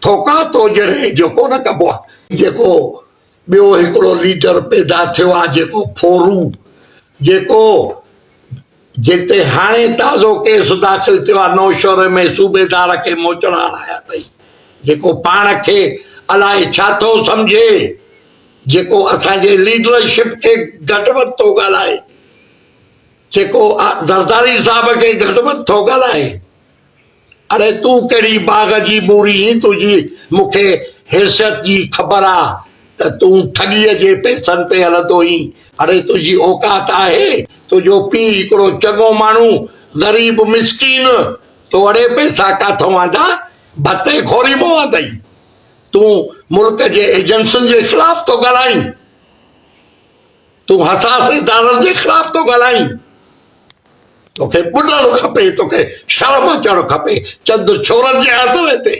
ٿوڪا تو جهڙي جو ڪونه ڪبو آ. جيڪو ٻيو هڪڙو ليڊر پيدا ٿيو آ جيڪو ڦورو جيڪو جنهن تي هاڻي تازو ڪيس داخل ٿيو آ نوشهري ۾ صوبيدار کي موچڙا هڻايا اٿئي جيڪو پاڻ کي الائي ڇا ٿو سمجهي جيڪو اسان جي ليڊرشپ کي گهٽ وڌ ٿو ڳالهائي جيڪو زرداري صاحب کي گهٽ وڌ ٿو ڳالهائي. اڙي تون ڪهڙي باغ جي ٻوري هين تنهنجي مون کي حيثيت جي خبر آ ته تون ٺڳيء جي پئسن تي هلندو هين اڙي تنهنجي اوقات آهي تنهنجو پيء هڪڙو چڱو ماڻهو غريب مسڪين تو اڙي پئسا ڪاٿئون آندا ڀتي خوري مون آندئي تون ملڪ جي ايجنسين جي خلاف ٿو ڳالهائين تون حساس ادارن جي خلاف ٿو ڳالهائين. توکي ٻڏڻ کپي، توکي شرم اچڻ کپي چند ڇورن جي آسري تي.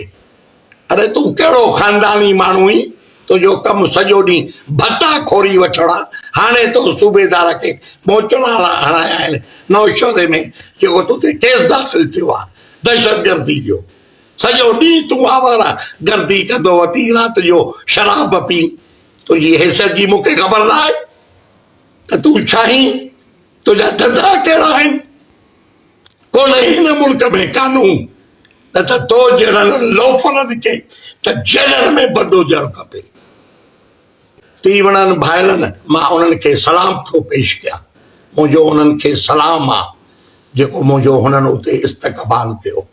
اڙي تون ڪهڙو خانداني ماڻهو آهين، تنهنجو ڪم سڄو ڏينهن ڀتا خوري وٺڻ آ. هاڻي تو صوبيدار کي موچڙا هڻايا آهن نوشهري ۾ جيڪو تو تي ڪيس داخل ٿيو آ دهشتگردي جو. سڄو ڏينهن تون آواره گردي ڪندو وتين، رات جو شراب پين. تنهنجي حيثيت جي مون کي خبر نه آهي ته تون ڇا آهين، تنهنجا ڌنڌا ڪهڙا آهن. ڪونهي هن ملڪ ۾ قانون نه ته تو جهڙن لوفرن کي ته جيلن ۾ بند هجڻ کپي. تيوڻن ڀائرن مان انهن کي سلام ٿو پيش ڪيان. منهنجو انهن کي سلام آ جيڪو منهنجو هنن اتي استقبال ڪيو.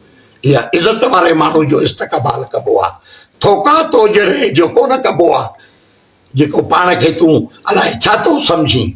اها عزت واري ماڻهو جو استقبال ڪبو آ. ٿوڪا تو جهڙي جو ڪونه ڪبو آ. جيڪو پاڻ کي تون الائي ڇا ٿو سمجهين.